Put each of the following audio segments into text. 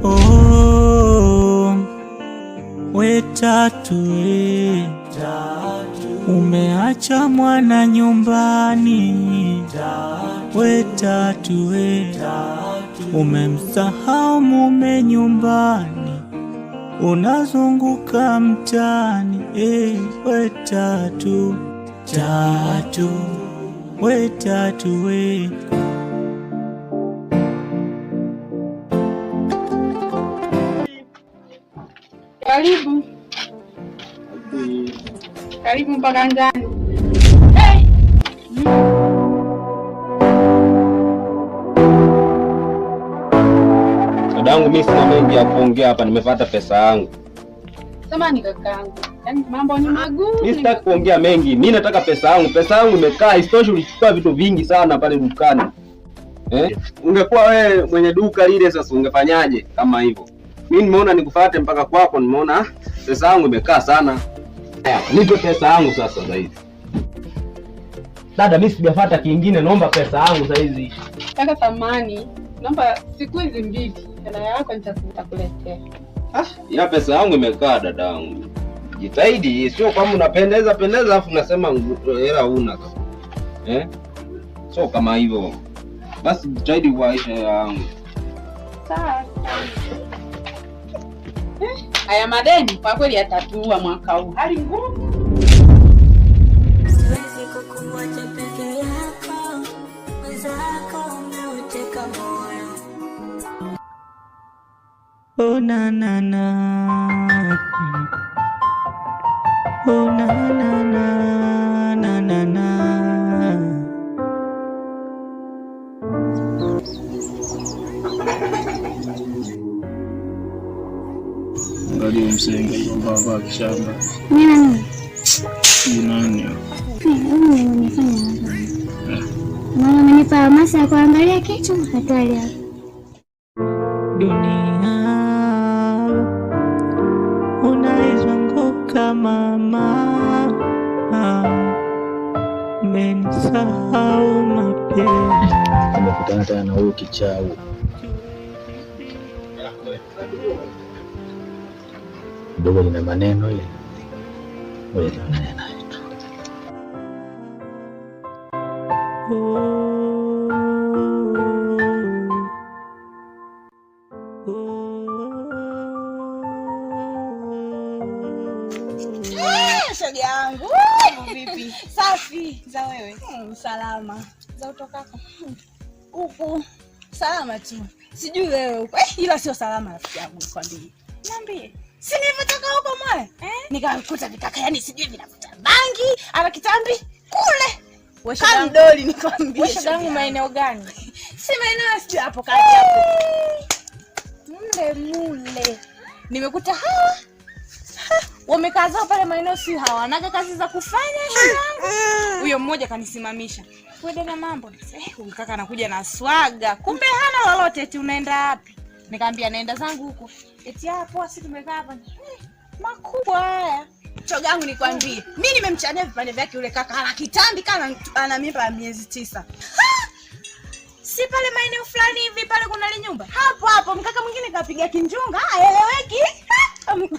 Oh, we tatu we, umeacha mwana nyumbani. We tatu we, umemsahau mume nyumbani, unazunguka mtaani. We tatu tatu, we tatu we. Karibu. Karibu mpaka ndani. Hey! Dadangu, mimi sina mengi ya kuongea hapa, nimefuata pesa yangu. Samahani kakaangu. Yaani mambo ni magumu. Mimi sitaki kuongea mengi. Mimi nataka pesa yangu. Pesa yangu imekaa. Isitoshe ulichukua vitu vingi sana pale dukani. Ungekuwa wewe mwenye duka lile sasa ungefanyaje kama hivyo? Mimi nimeona nikufuate mpaka kwako, nimeona pesa yangu imekaa sana. Haya, nipe pesa yangu sasa hizi. Dada, mimi sijafuata kingine, naomba pesa yangu sasa hizi. Kaka samahani, naomba siku hizi mbili hela yako nitakuletea. Ya pesa yangu imekaa dadangu. Jitahidi, sio kama unapendeza pendeza afu unasema hela huna sasa. Sio kama hivyo. Basi jitahidi kwa hela yangu. Sawa. Haya madeni kwa kweli yatatua mwaka huu. Hali ngumu. Siwezi kukuacha peke yako, mwenzako umeuteka moyo. Oh na na na, oh na na na na na na. Angalia msenga alivaa kishamba. Nani? Ni nani? Huyu unifanya hapa. Mama amenipa hamasa ya kuangalia kitu hatari hapa. Dunia unaizunguka mama, umenisahau mapema. Tumekutana tena na huyu kichaa huyu. Dogo lina maneno ile. Ngoja nionane naye tu. Shoga yangu. Vipi? Safi. Za wewe? Salama. Za utokako? Huku salama tu. Sijui wewe huko. Ila sio salama rafiki yangu nikwambie. Niambie. Si nilivyotoka huko mwe? Nikakuta vikaka yani sijui vinavuta bangi, ana kitambi kule. Kama mdoli nikwambie. Wewe shoga yangu maeneo gani? Si maeneo sijui hapo kati hapo. Mle mule. Nimekuta hawa wamekaa zao pale maeneo si hawanaga kazi za kufanya shoga yangu. Huyo mmoja kanisimamisha. Wewe dada mambo. Huyu kaka anakuja na swaga. Kumbe hana lolote eti unaenda wapi? Nikamwambia naenda zangu huko. Eti hapo sisi tumekaa hapa. Makubwa haya. Shoga yangu nikwambie, mimi nimemchania vipande vyake yule kaka. Ana kitambi kana ana mimba ya miezi 9. Si pale maeneo fulani hivi pale kuna ile nyumba. Hapo hapo mkaka mwingine kapiga kinjunga, haeleweki.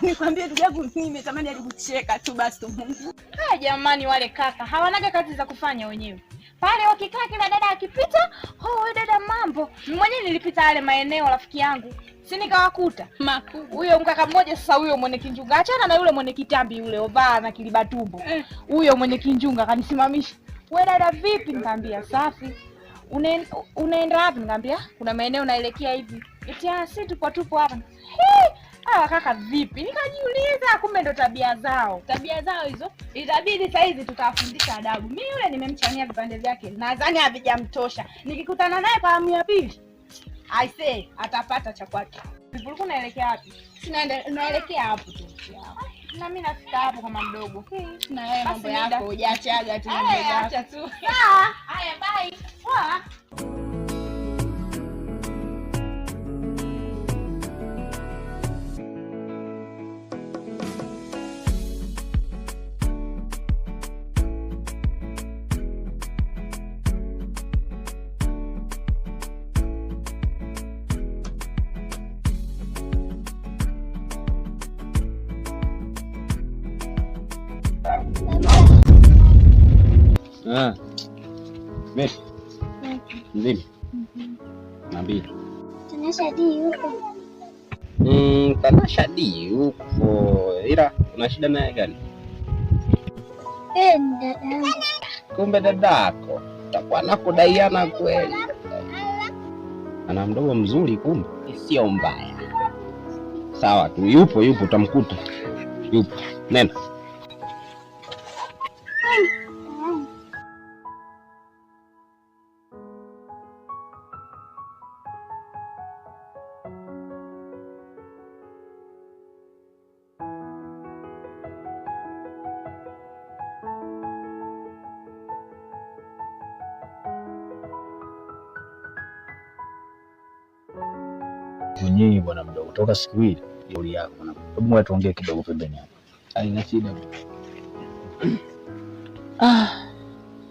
Nikwambie ndugu yangu mimi nimetamani hadi kucheka tu basi Mungu. Haya jamani, wale kaka hawanaga kazi za kufanya wenyewe. Pale wakikaa kila dada akipita, "Oh wewe dada mambo." Mimi mwenyewe nilipita yale maeneo rafiki yangu. Si nikawakuta. Huyo mkaka mmoja sasa huyo mwenye kinjunga, achana na yule mwenye kitambi yule ovaa na kilibatumbo. Huyo mwenye kinjunga akanisimamisha. "Wewe dada vipi?" Nikamwambia safi. Unaenda wapi? Nikamwambia kuna maeneo naelekea hivi. Eti si tupo hapa. Hawa kaka vipi? Nikajiuliza kumbe ndo tabia zao. Tabia zao hizo. Itabidi saa hizi tutawafundisha adabu. Mimi yule nimemchania vipande vyake. Nadhani havijamtosha. Nikikutana naye kwa awamu ya pili, I say atapata cha kwake. Ulikuwa unaelekea wapi? Naelekea hapo tu. Na mimi nafika hapo kama mdogo. Na wewe mambo Basi yako hujaachaga tu mambo Haya, yako. acha tu. Haya, bye. Poa. Ah. Vipi? Mzima? Niambie. Tanasha D yuko. Tanasha D yuko, ila una shida naye gani? Eh, ni dada yangu. Kumbe dadako takuwa nakudaiana kweli. Ana mdomo mzuri kumbe, sio mbaya. Sawa tu, yupo yupo, utamkuta yupo. Nenda. Mwenyewe bwana mdogo, toka siku ile jeuri yako bwana. Hebu ngoja tuongee kidogo pembeni hapa. Haina shida.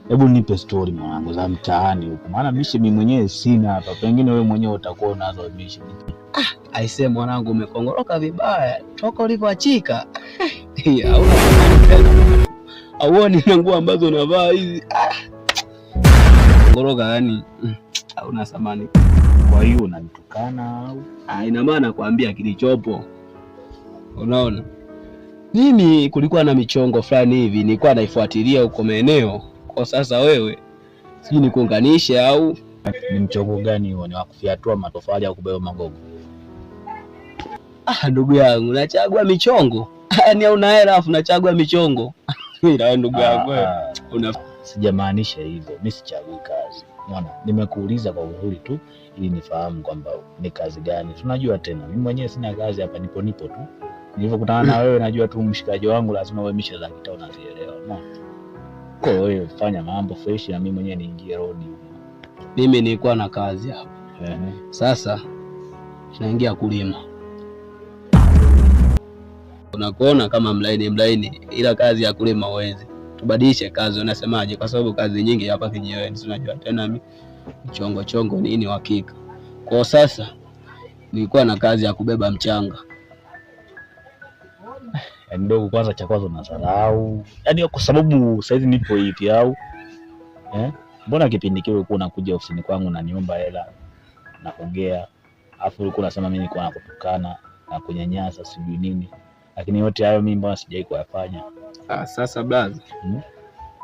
Hebu nipe story mwanangu za mtaani huko, maana mishi mimi mwenyewe sina hapa, pengine wewe mwenyewe utakuwa unazo mishi. Aisee mwanangu, umekongoroka vibaya toka ulivyoachika. Hauna thamani tena. Hauoni na nguo ambazo unavaa hizi. Ah. Kongoroka yani hauna thamani. Kwa hiyo unanitukana au? Ah, ina maana kuambia kilichopo. Unaona? Mimi kulikuwa na michongo fulani hivi nilikuwa naifuatilia huko maeneo. Kwa sasa wewe sijui nikuunganishe au Ni mchongo gani huo? Ni wa kufyatua matofali au kubeba magogo? Ah, ndugu yangu nachagua michongo. Yaani hauna hela afu nachagua michongo. Ila wewe ndugu yangu wewe una Sijamaanisha hivyo, mimi sichagui kazi. Mwana, nimekuuliza kwa uzuri tu ili nifahamu kwamba ni kazi gani. Tunajua tena, mimi mwenyewe sina kazi hapa, nipo nipo tu. Nilivyokutana na wewe najua tu mshikaji wangu lazima wewe mishe za kitaa unazielewa. Umeona? Kwa hiyo wewe fanya mambo fresh na mimi mwenyewe niingie road. Mimi nilikuwa na kazi hapa. Sasa naingia kulima. Unakuona kama mlaini mlaini, ila kazi ya kulima huwezi. Tubadilishe kazi, unasemaje? Kwa sababu kazi nyingi hapa kijiweni, si unajua tena chongo chongo nini uhakika. Kwa sasa nilikuwa na kazi ya kubeba mchanga. Yaani ndogo, kwanza cha kwanza unadharau. Yaani kwa sababu saizi nipo hivi au eh? Mbona kipindi kile ulikuwa unakuja ofisini kwangu na niomba hela na kuongea, afu ulikuwa unasema mimi nilikuwa nakutukana na kunyanyasa sijui nini, lakini yote hayo mimi mbona sijai kuyafanya? Ah, sasa blaza,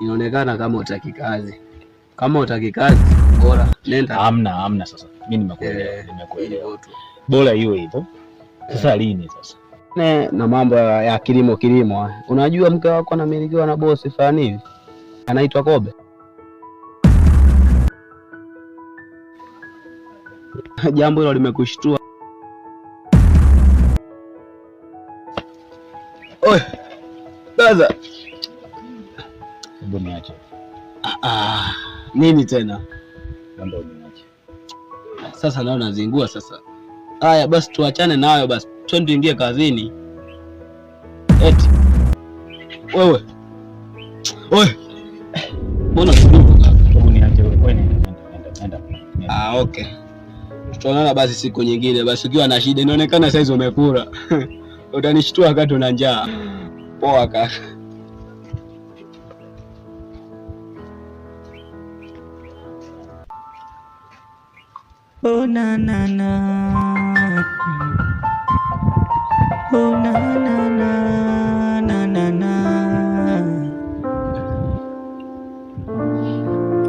inaonekana kama hutaki kazi. Kama hutaki kazi bora nenda. Hamna, hamna. Sasa mimi nimekuelewa, nimekuelewa. Bora iwe hivyo. Sasa lini sasa? Ne, na mambo ya kilimo kilimo. Unajua mke wako anamilikiwa na bosi fulani hivi anaitwa Kobe. Jambo hilo limekushtua? Oi, sasa hebu niache. Ah, nini tena? Naomba uniache. Sasa nao nazingua sasa. Haya basi tuachane nayo basi, twende tuingie kazini. Eti wewe wewe, mbona kidogo kaka? Hebu niache wewe, wewe nenda, nenda, nenda. Ah, okay, tutaonana basi siku nyingine basi, ukiwa na shida. Inaonekana saizi umekula utanishtua wakati una njaa. Poa kaka. Oh na na na, oh na na na na na na,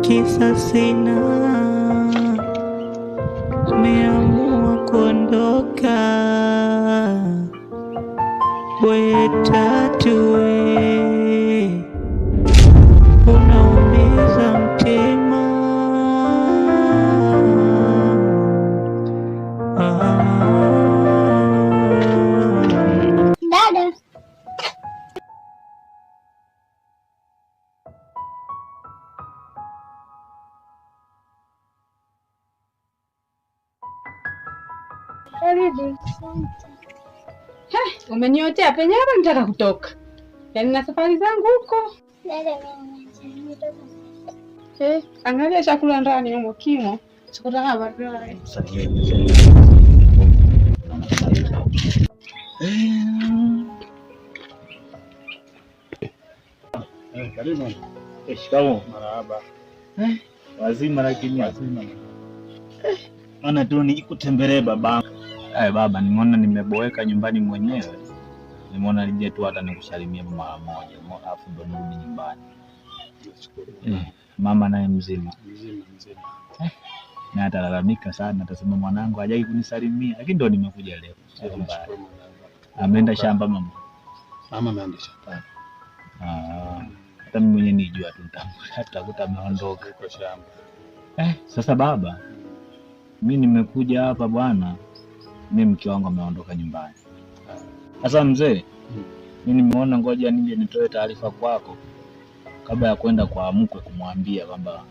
kisa sina, meamua kuondoka, we tatu we, unaumiza mtima. Dada. Karibu. Umeniotea penye hapa nitaka kutoka. Yaani na safari zangu huko. Dada, mimi nimetoka. Angalia chakula ndani humo kimo. Sikutaka baadaye. Karibu. Shikamoo. Marahaba. Wazima lakini Wazima. Maana tu nikutembelee babangu. Eh, baba, nimeona nimeboeka nyumbani mwenyewe. Nimeona nije tu hata nikusalimie mara moja, alafu ndo nirudi nyumbani. Nashukuru. Mama naye mzima. Mzima mzima. Na atalalamika sana, atasema mwanangu hajai kunisalimia, lakini ndo nimekuja leo. Sio mbaya. Nashukuru mwanangu. Ameenda shamba mama. Mama ameenda shambani. Ah, hata mimi mwenyewe nijua tu nitakuta ameondoka. Yuko shamba. Sasa baba, mi nimekuja hapa bwana, mi mke wangu ameondoka nyumbani. Sasa mzee, mi nimeona ngoja nije nitoe taarifa kwako kabla ya kwenda kwa mkwe kumwambia kwamba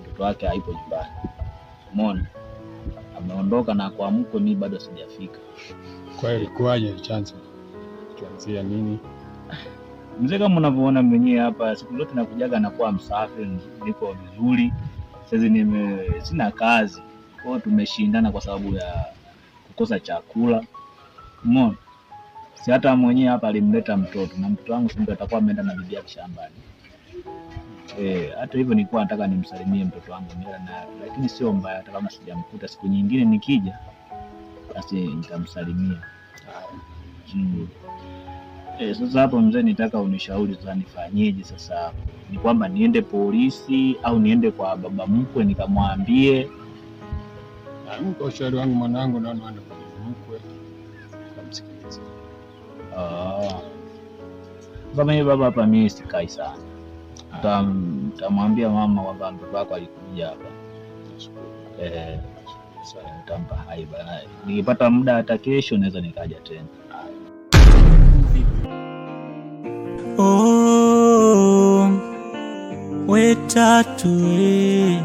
mtoto wake haipo nyumbani. Umeona? Ameondoka na kwa mkwe mi bado sijafika. Kwa hiyo ilikuwaje chanzo? Tuanzia nini? Mzee, kama unavyoona mwenyewe hapa, siku zote nakujaga nakuwa msafi, niko vizuri. Sasa sina kazi. Kwa hiyo tumeshindana kwa sababu ya kukosa chakula. Umeona? Si hata mwenyewe hapa alimleta mtoto na mtoto wangu si ndio atakuwa ameenda na bibi yake shambani. Hata hivyo nilikuwa nataka nimsalimie mtoto wangu mila na, lakini sio mbaya hata kama sijamkuta, siku nyingine nikija basi nitamsalimia. Sasa hapo mzee, nitaka unishauri sasa nifanyeje sasa. Ni kwamba niende polisi au niende kwa baba mkwe nikamwambie? Kwa ushauri wangu mwanangu, naona uende kwa baba mkwe ukamsikilize. Sasa mimi baba hapa mimi sikai sana. Nitamwambia mama kwamba mtoto wako alikuja hapa. Nitampa haiba. Nikipata muda hata kesho naweza nikaja tena. Oh, we Tatu, we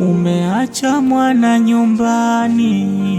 umeacha mwana nyumbani.